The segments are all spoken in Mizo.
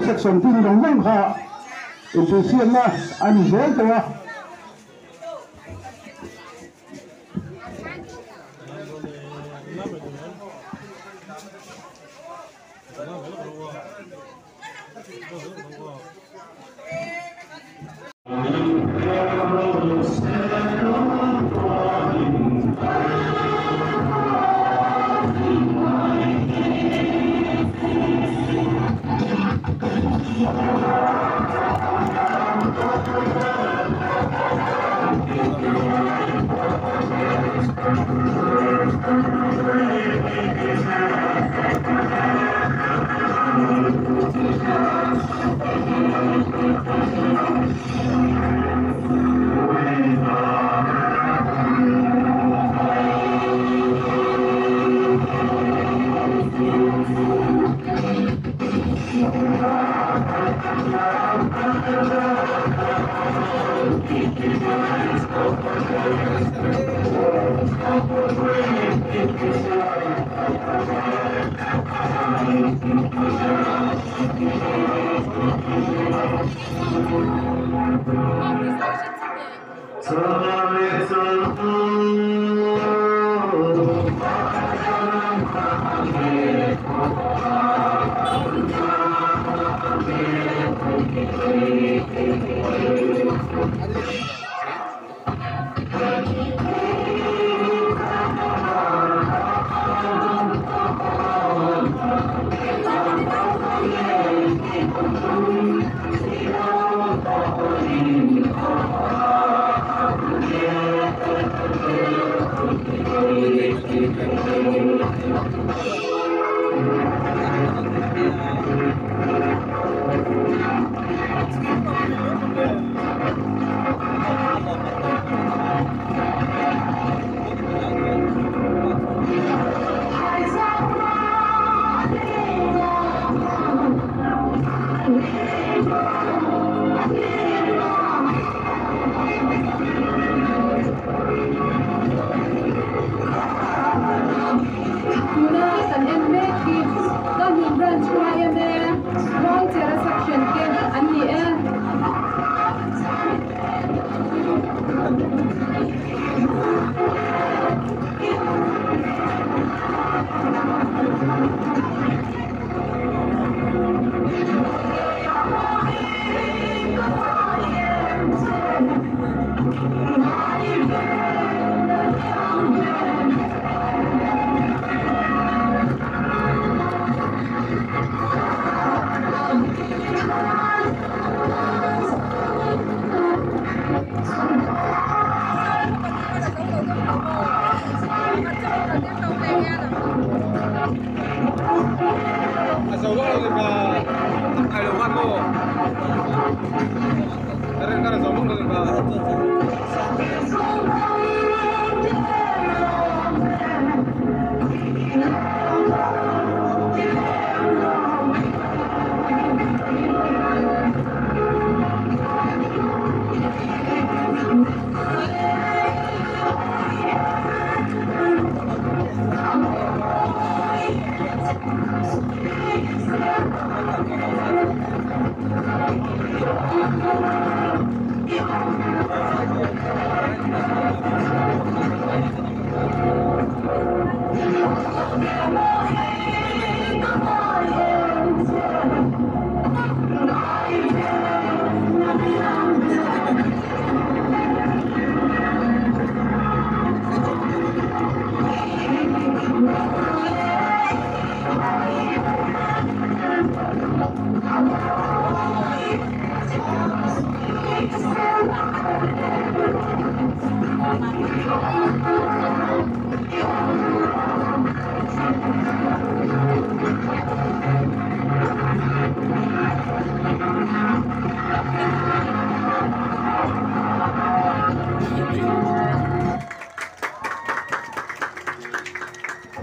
Section tin dang dang kha intihsiakna a ni zel tawh a. Tuna kan en mek hi Kanhmun Branch yma Khuangchera Section te an ni e.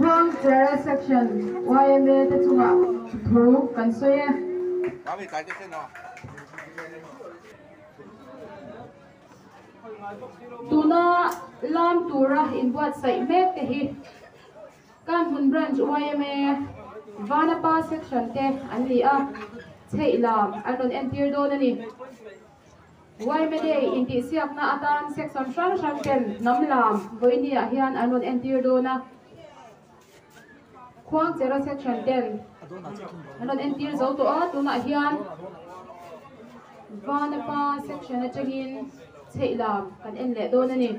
Khuangchera Section yma te chungah thu kan sawi e. Tuna lam tura inbuatsaih mek te hi Kanhmun Branch yma Vanapa Section te an ni a, chheih lam an rawn entir dawn a ni. Yma Day intihsiakna atan section hrang hrang ten hnam lam vawinia hian an rawn entir dawn a. Khuangchera section ten an rawn entir zo tawh a, tunah hian Vanapa section atangin chheih lam kan en leh dawn a ni.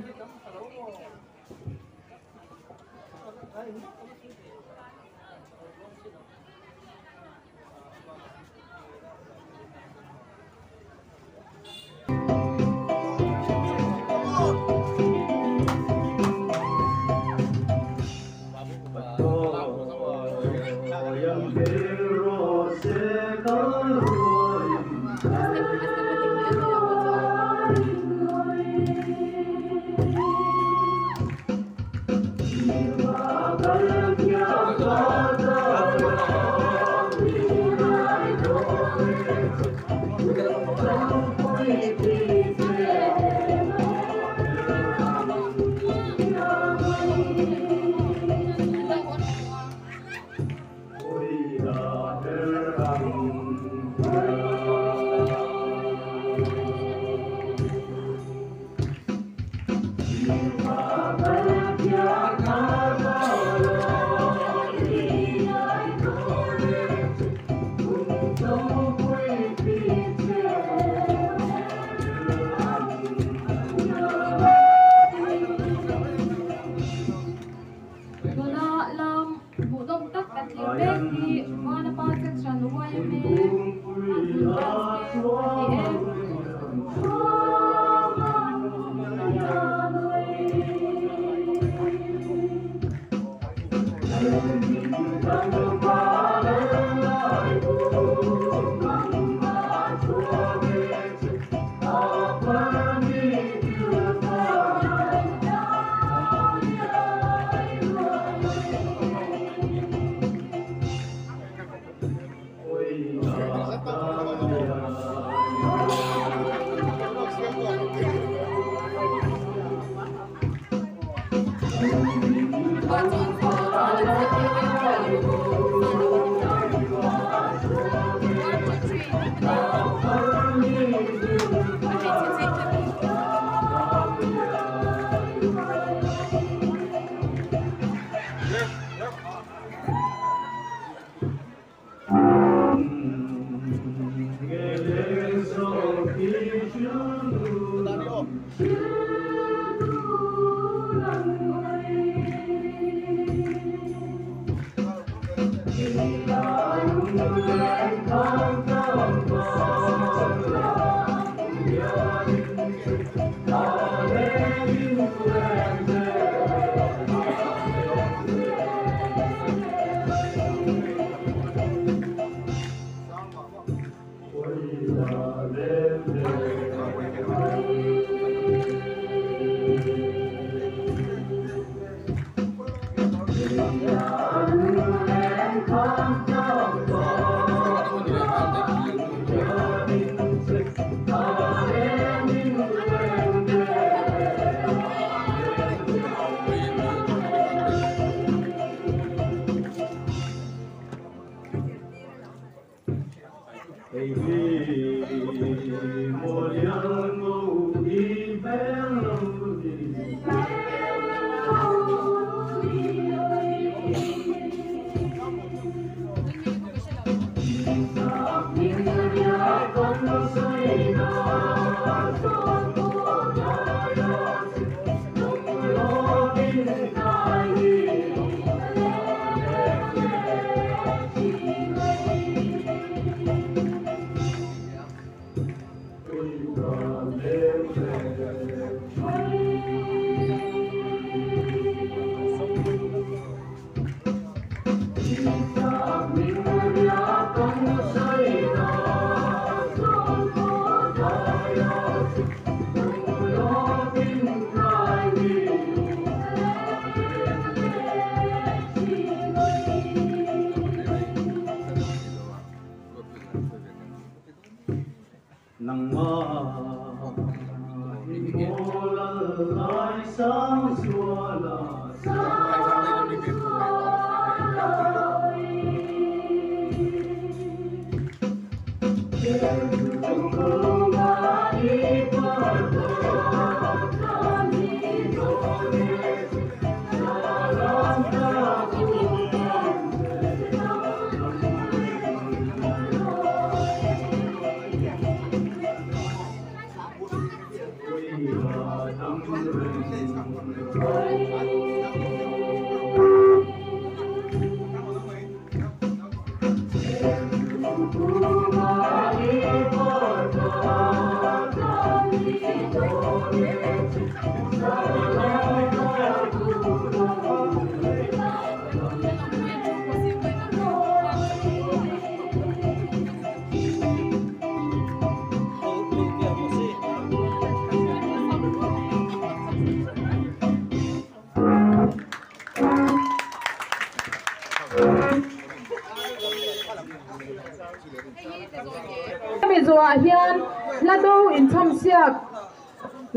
Hemi zawhah hian hla do inchhamsiak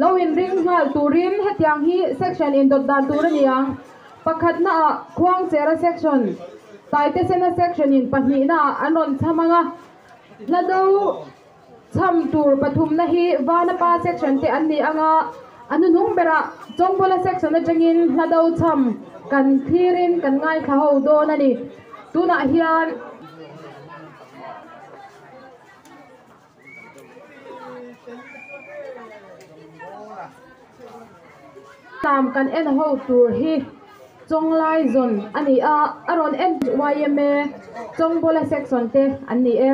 lo inring nghal turin hetiang hi section indawt dan tur a ni ang. Pakhatnaah Khuangchera section, Taitesena section in pahnihnaah an rawn chham ang a, hla do chham tur pathumna hi Vanapa section te an ni ang a, a hnuhnung berah Chawngbawla section atangin hla do chham kan thlirin kan ngaithla ho dawn a ni. Tunah hian. Lam kan en ho tur hi Chawnglai zawn a ni a, a rawn en yma Chawngbawla section te an ni e.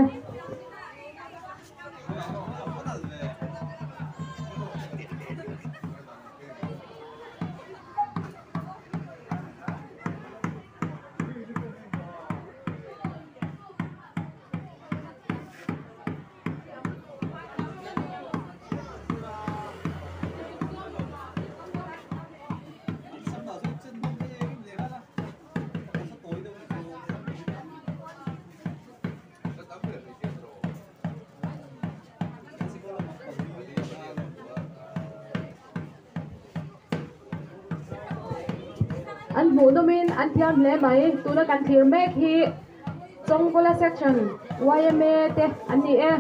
An hmuh nawmin an thiam hle mai. Tuna kan thlir mek hi Chawngkawla section yma te an ni e.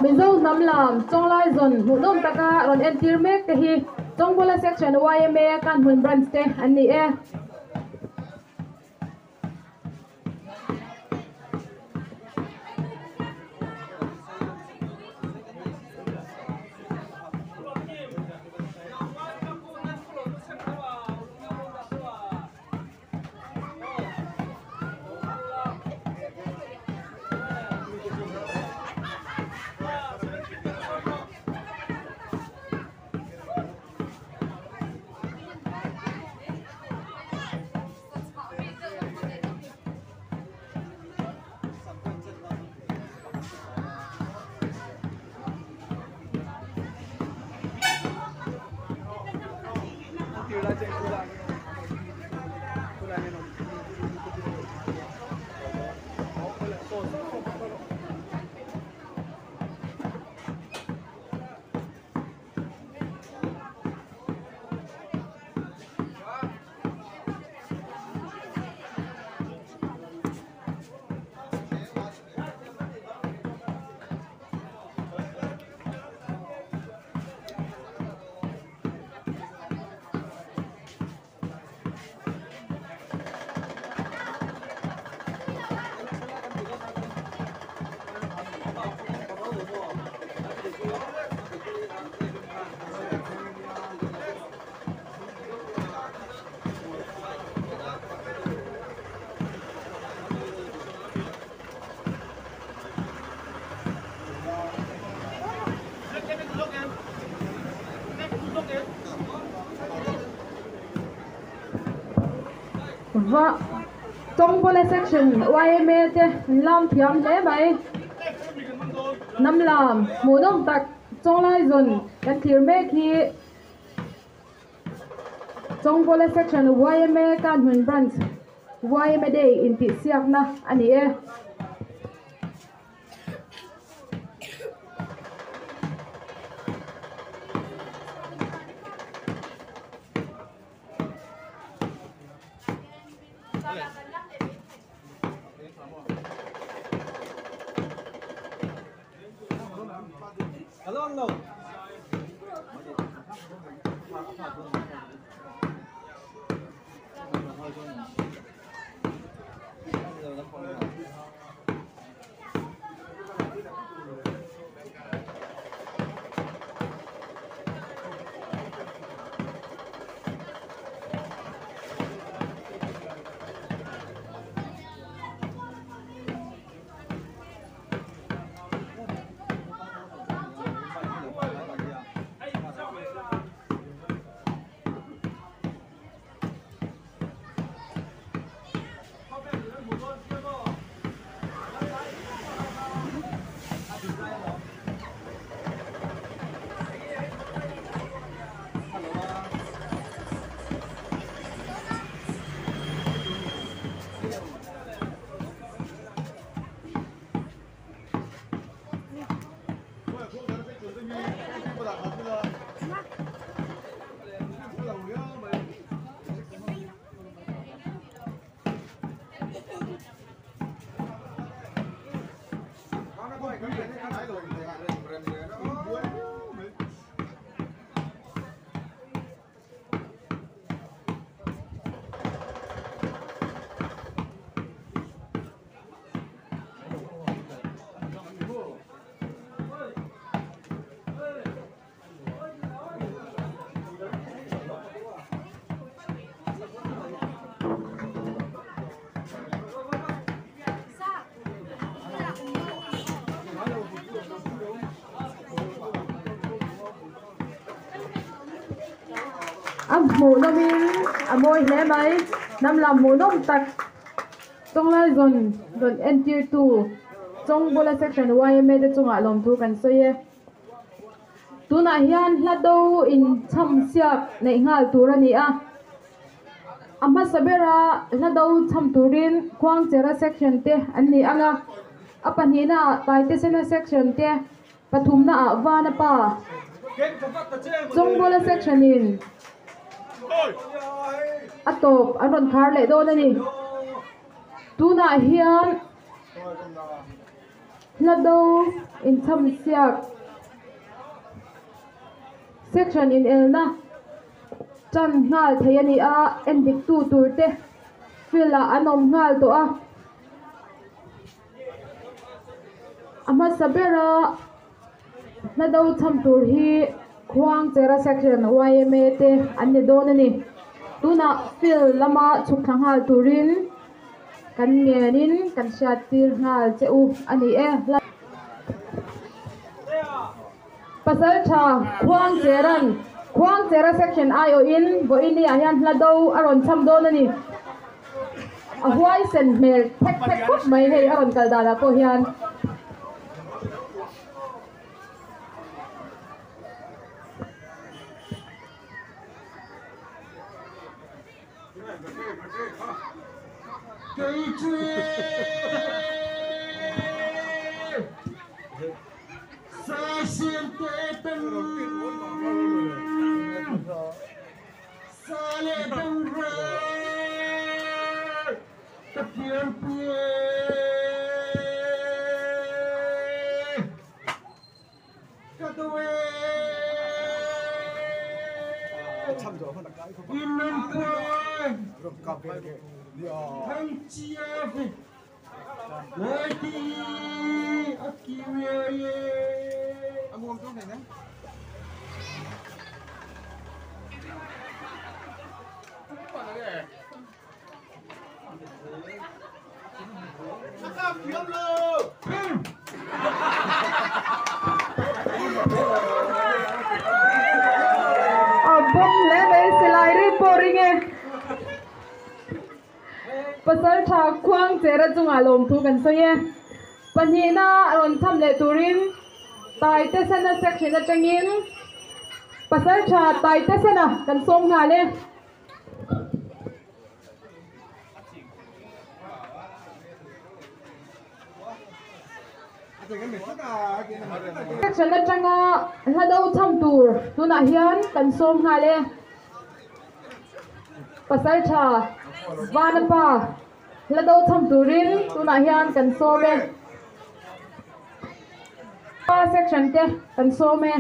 Mizo hnam lam Chawnglaizawn hmuhnawm taka rawn entir mek te hi Chawngbawla Section yma Kanhmun Branch te an ni e. Va Chawngbawla section yma te an lam thiam hle mai. Hnam lam hmuhnawm tak Chawnglaizawn kan thlir mek hi Chawngbawla section yma Kanhmun branch yma day intihsiakna a ni e. A hmuh nawmin a mawi hle mai hnam lam hmuh nawm tak chawnglai zawn rawn entirtu Chawngbawla section yma te chungah lawmthu kan sawi e. Tunah hian hla do inchham siak neih nghal tur a ni a, a hmasa bera hla do chham turin Khuangchera section te an ni ang a, a pahnihna ah Taitesena section te, pathumna ah Vanapa Chawngbawla section in a tawp an rawn khar leh dawn a ni. Tunah hian. Hla do inchham siak section inelna tan nghal thei a ni a, endik tu tur te field ah an awm nghal tawh a. A hmasa bera hla do chham tur hi Khuangchera section yma te an ni dawn a ni. Tunah field lama chhuk thla nghal turin kan ngenin kan hriat tir nghal che u a ni e. Pasaltha Khuangcheran Khuangchera section aiawhin vawiini ah hian hla do a rawn chham dawn a ni. A huaisen hmel thek thek khawp mai hei a rawn kal danah pawh hian. A bawm hle mai silai ri pawh ring e. Pasaltha Khuangchera chungah lawmthu kan sawi e. Pahnihna rawn chham leh turin Taitesena section atangin Pasaltha Taitesena kan sawm nghal e. Section atanga hla do chham tur tunah hian kan sawm nghal e. Pasaltha Vanapa hla do chham turin tunah hian kan sawm e. Section te kan sawm e.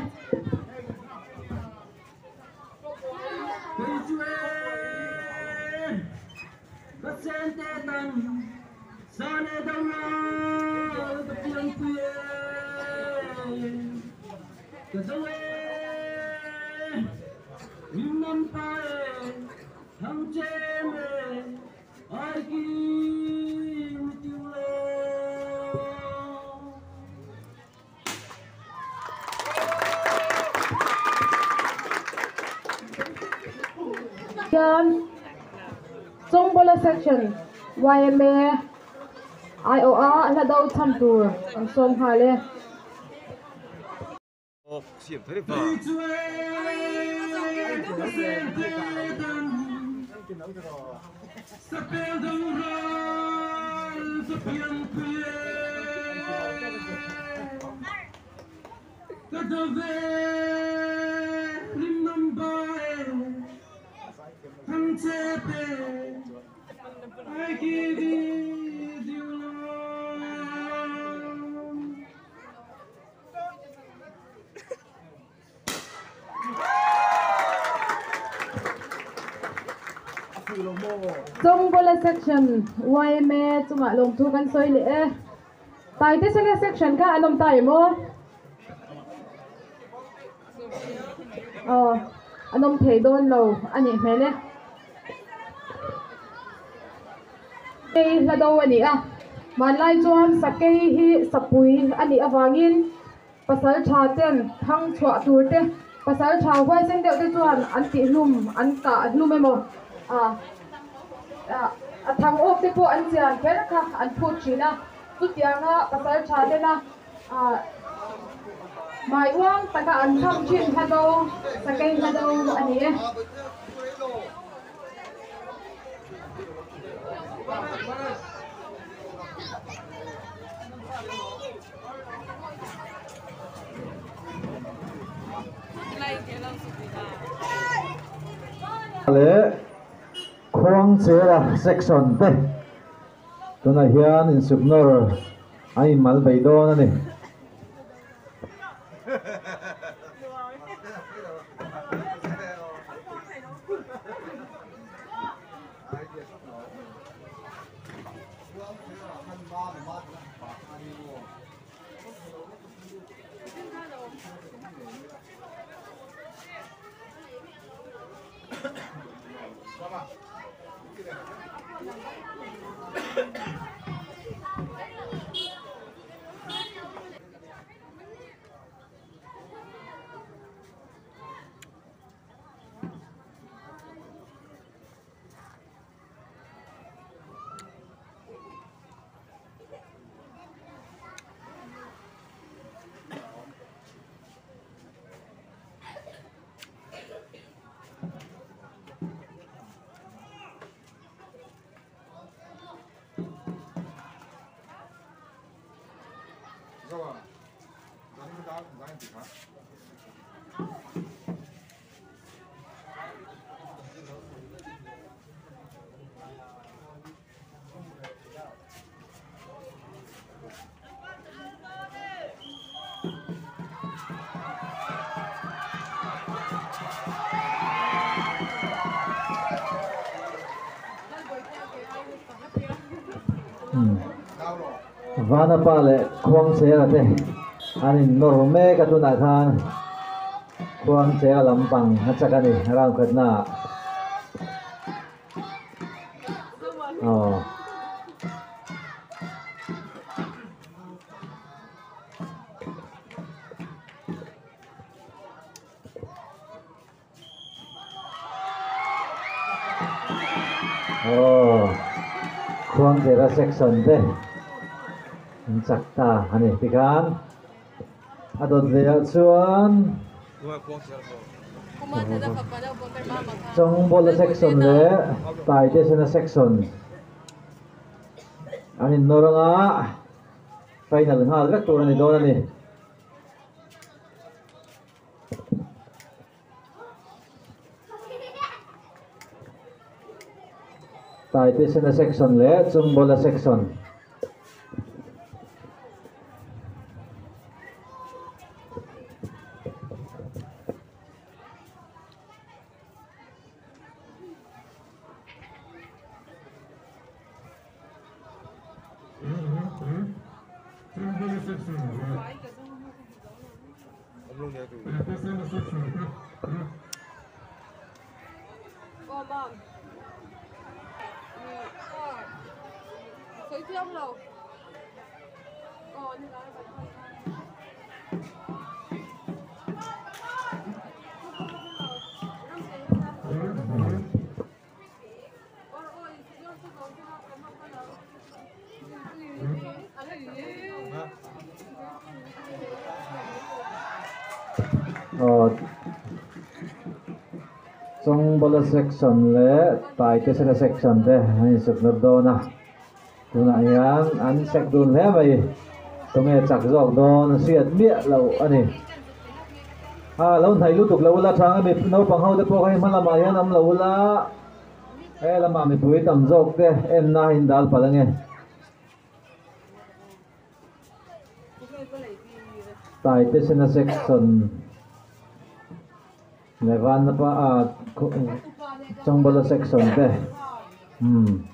Hian Chawngbawla section yma aiawh a hla do chham tur an sawm nghal e. Chawngbawla section yma chungah lawmthu kan sawi leh e. Taitesena section kha an awm ta em aw? Aw an awm thei dawn lo a nih hmel e. Sakei hla do a ni a, hmanlai chuan sakei hi sapui a nih avangin pasal tha ten thang chhuah tur te, pasal tha huaisen deuh te chuan an tih hlum, an kah hlum emaw ah a thang awk te pawh an chian kher kha an phut thin a, chutianga pasal tha tena ah hmai uang taka an chham thin hla do, sakei hla do a ni e. Leh Khuangchera section te tunah hian insuknawr. An inmal bei dawn a ni. Vanapa leh Khuangchera te an innawr mek a tunah khan Khuangchera lampang a chak a ni round khatna ah. Aw. Aw. Khuangchera section te an chak ta a ni tikhan a dawt ve ah chuan Chawngbawla section leh Taitesena section an innawr anga final nghal vek tur a ni dawn a ni. Taitesena section leh Chawngbawla section. Chawngbawla section leh Taitesena section te an insukna dawn a. Tunah hian an sek dun hle mai. Tunge chak zawk dawn a hriat miah loh a ni. A lo hnaih lutuk lo ula thang a mi naupang ho te pawh kha hma lamah hian awm lo ula he lamah mipui tam zawk te enna a indal palh ange. Taitesena section leh Vanapa ah Chawngbawla section te umm.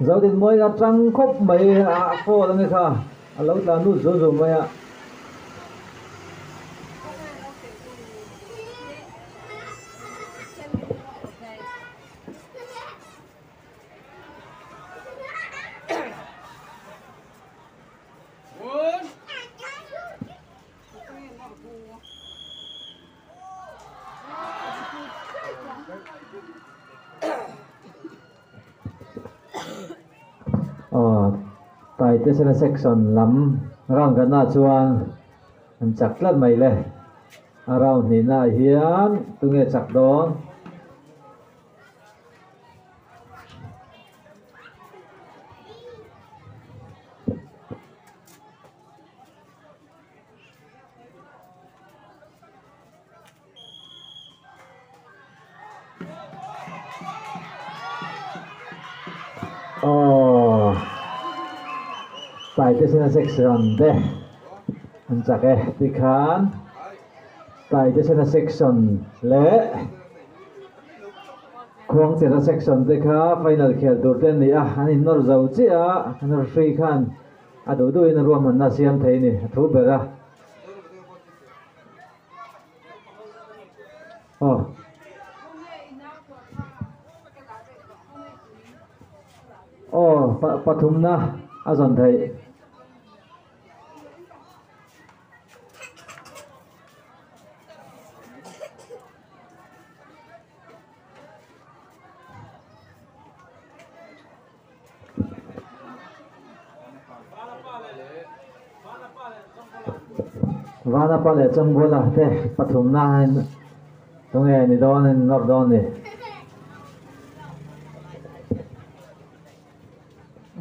Zodinmawia tang khawp mai a phone a ni kha a lo tlan lut zul zul mai a. Aw Taitesena section lam round khatnaah chuan an chak tlat mai le a round hnihnaah hian tunge chak dawn. Aw Taitesena section te an chak e tikhan Taitesena section leh Khuangchera section te kha final khel tur te an ni a, an innawr zo chiah a, an referee khan a duh duhin a ruahmanna a siam thei a ni, a thu ber a. Aw. Aw, pathumna a zawn theih. Vanapa leh Changbuala te pathumna in tunge ni dawn in nawr dawn ni.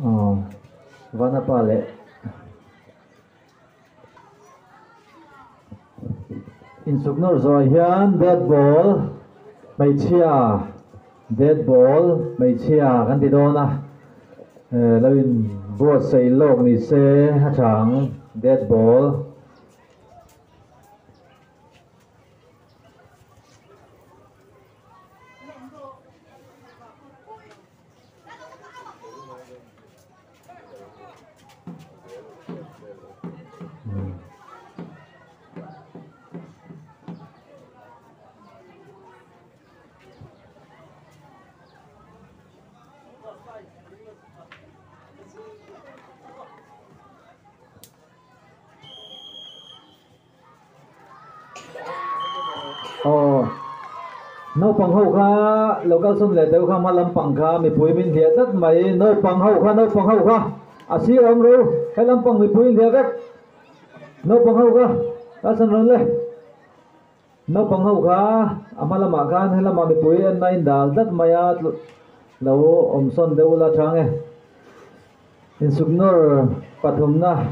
Aw Vanapa leh Insuk nawr zawh hian bat ball hmeichhia bat ball hmeichhia kan ti dawn a eh lo in buatsaih lawk ni se a tha ang bat ball. Aw naupang ho kha lo kal sawn leh deuh kha hma lampang kha mipui min hliah tlat mai naupang ho kha naupang ho kha a sir awm ro he lampang mipui in hliah vek naupang ho kha kal sawn rawn le naupang ho kha a hma lamah khan he lamah mipui en na in dal tlat mai a lo awm sawn deuh ula chang e. Insuknawr pathumna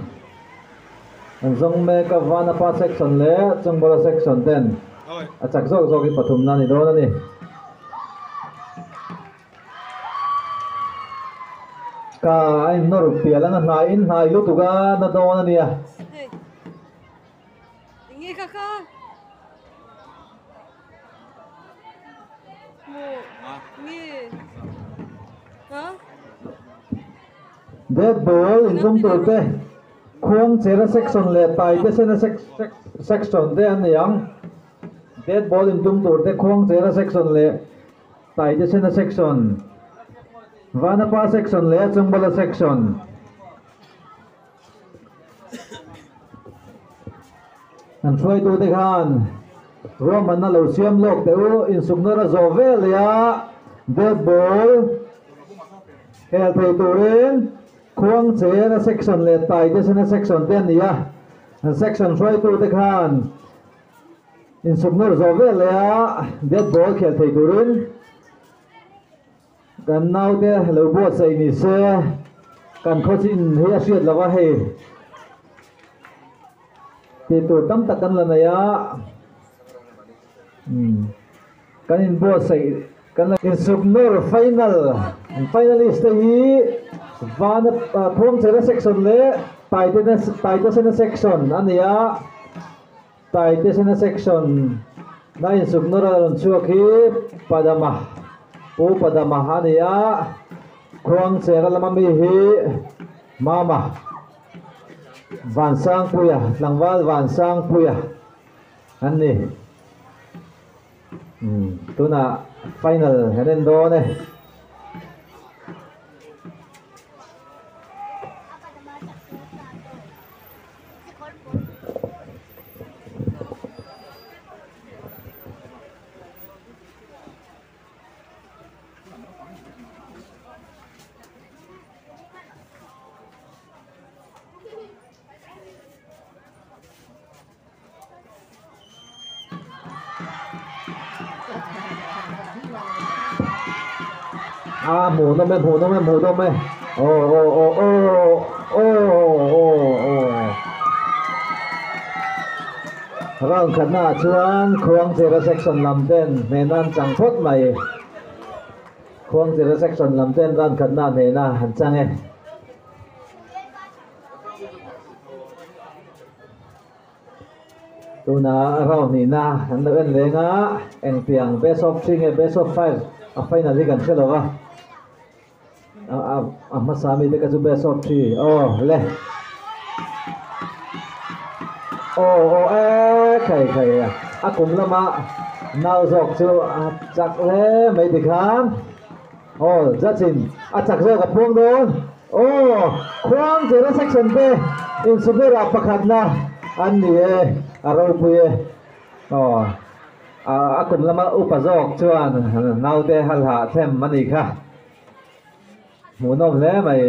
an zawng mek a, Vanapa section leh Chawngbola section ten a chak zawk zawk hi pathumna a ni dawn a ni. Ka a innawr pial anga hnaiin hnai lutuk a na dawn a nia. Dead ball inzawm tur te, Khuangchera section leh Taitesena section te an ni ang. Dead ball intum tur te, Khuangchera section leh Taitesena section, Vanapa section leh Chungbala section. An hruaitute khan ruahmanna lo siam lawk teh u, insukna ra zawh vel leh a bat ball hel thei turin Khuangchera section leh Taitesena section te an ni a, an section hruaitute khan insukna ra zawh vel leh a bat ball khel thei turin Kan naute lo buatsaih ni se, kan khawchin hi a hriat lo a hei. Tih tur tam tak kan la nei a, umm kan inbuatsaih kan la. Insuknawr final finalist te hi Vana Phuangchera section leh Taitesena section a ni a. Taitesena section na insukna rawn chhuak hi Padama, Pu Padama a ni a, Khuangchera lama mi hi Mama Vansangpuia, tlangval Vansangpuia an ni. Umm tunah final kan en dawn e. A hmuh nawm e hmuh nawm e hmuh nawm e aw aw aw aw aw aw aw round khatna ah chuan khuangchera section lam ten hnehna an chang phawt mai. Khuangchera section lam ten round khatna hnehna an chang e. Tuna round hnihna an lo en leng a, engtiang best of three nge best of five a final hi kan hre lo va. A hmasa mi te kha chu best of three aw le. Aw aw e khai khai a kum lama nau zawk chu a chak hle mai tikhan aw judge in a chak zawk a phuang dawn aw Khuangchera section te insukna pakhatna an ni e a ropui e aw a kum lama upa zawk chuan naute halha thlem a nih kha. Hmuhnawm hle mai.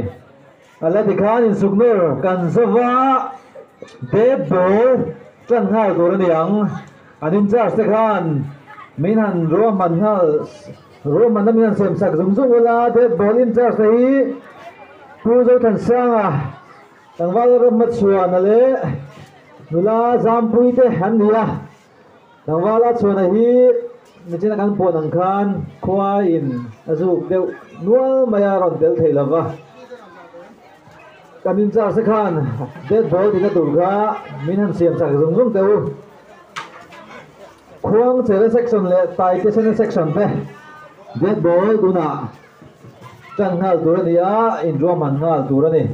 A la tikhan insuknur kan zova dead ball tan nghal tur a ni ang. An in charge te khan min han ruahman nghal ruahmanna min han sem sak zung zung ula dead ball in charge te hi Pu Zothansanga tlangval Ramhmachhuana leh nula Zampui te an ni a. Tlangvala chhuana hi nichina kan puan ang khan khua in a zuk deuh nual mai a rawn tel thei lova. Kan in charge te khan dead ball tina tur kha min han siam chak zung zung teh u. Khuangchera section leh Taitesena section te dead ball tunah tan nghal tur a ni a, inruahman nghal tur a ni.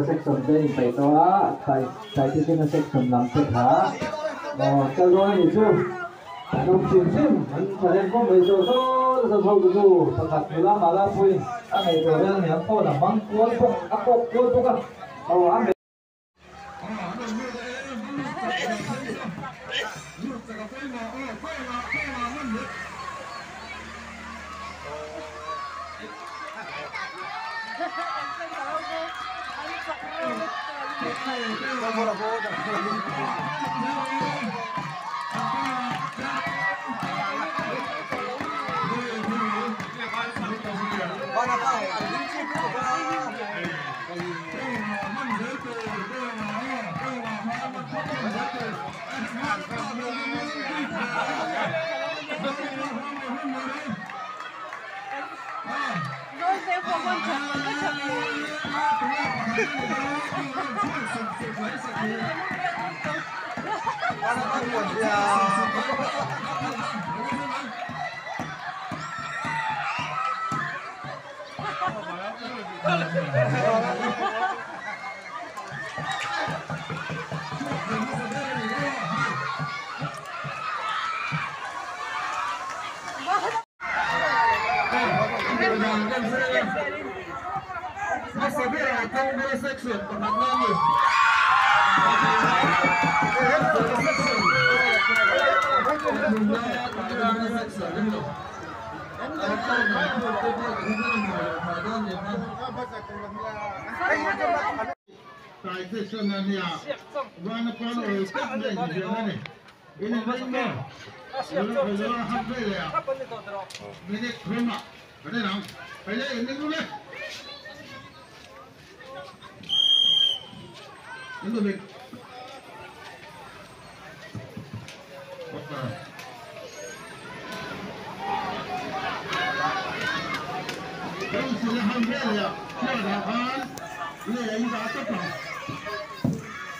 Section te in peih tawh a Taitesena section lam te kha aw kal dawn a nih chu an awm hrim hrim an tha rem pawh mai zawh zawt a zawt ho tu nu pakhat nula mala pawhin a ngaihtuah vel a ni ang phone a hmang kual bawk a kawk kual bawk a aw a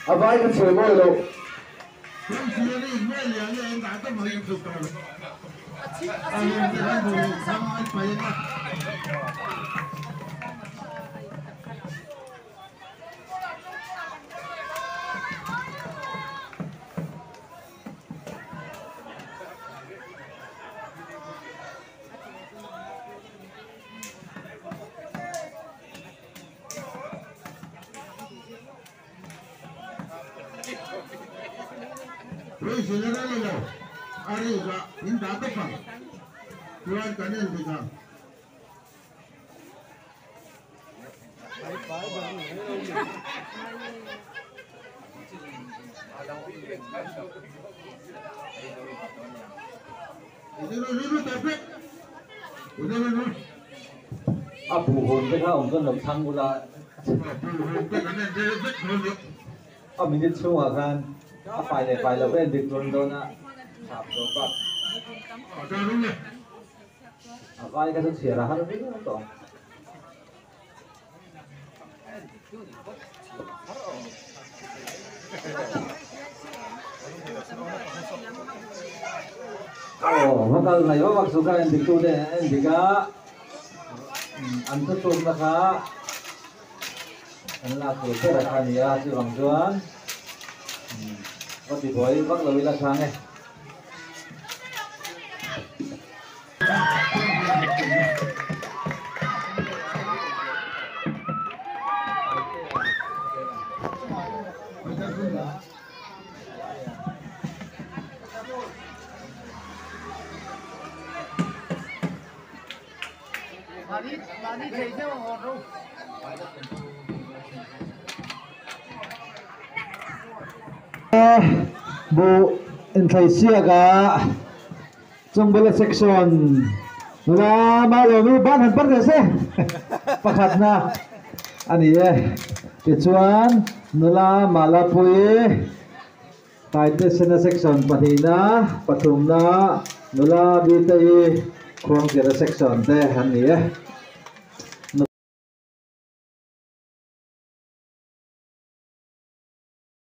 A vai ka chhe mawi lo. A bu hon te kha awm chuan lo chhang ula a minute chhungah khan a fai leh fai lo vel dik dawn dawn a chhap zawh bak a vai kha chu chhiar a har viau tawh ang. Aw va kal mai vak vak chu kha en dik tu te en dik a an thu tlukna kha an lak tur ber a kha a ni a chuvang chuan va ti buai vak lo ila chang e. Bu inthlaisiak a Chungbula section nula Malawmi ban han par teh se pakhatna a ni e. Tichuan nula Malapui Taitesena section pahnihna pathumna nula Bitei Khuangchera section te an ni e.